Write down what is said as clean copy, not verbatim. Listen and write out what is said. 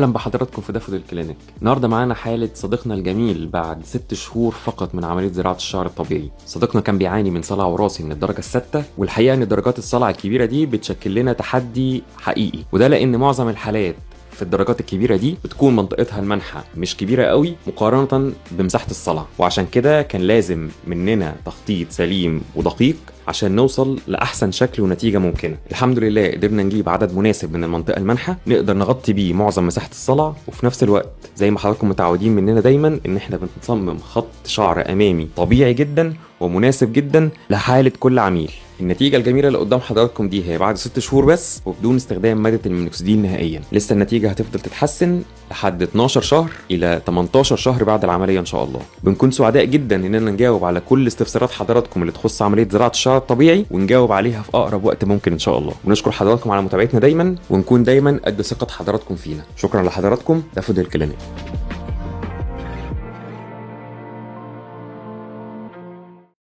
اهلا بحضراتكم في Daffodil Clinic. النهارده معانا حاله صديقنا الجميل بعد 6 شهور فقط من عملية زراعة الشعر الطبيعي. صديقنا كان بيعاني من صلع وراثي من الدرجة السادسه، والحقيقة ان درجات الصلع الكبيرة دي بتشكل لنا تحدي حقيقي، وده لان معظم الحالات في الدرجات الكبيرة دي بتكون منطقتها المنحة مش كبيرة قوي مقارنة بمساحة الصلع، وعشان كده كان لازم مننا تخطيط سليم ودقيق عشان نوصل لاحسن شكل ونتيجة ممكنه. الحمد لله قدرنا نجيب عدد مناسب من المنطقة المنحة نقدر نغطي بيه معظم مساحة الصلع، وفي نفس الوقت زي ما حضراتكم متعودين مننا دايما ان احنا بنصمم خط شعر امامي طبيعي جدا ومناسب جدا لحاله كل عميل. النتيجة الجميلة اللي قدام حضراتكم دي هي بعد 6 شهور بس وبدون استخدام مادة المينوكسيديل نهائيا. لسه النتيجة هتفضل تتحسن لحد 12 شهر إلى 18 شهر بعد العملية إن شاء الله. بنكون سعداء جدا إننا نجاوب على كل استفسارات حضراتكم اللي تخص عملية زراعة الشعر الطبيعي، ونجاوب عليها في أقرب وقت ممكن إن شاء الله. ونشكر حضراتكم على متابعتنا دايما، ونكون دايما قد ثقة حضراتكم فينا. شكرا لحضراتكم. Daffodil Clinic.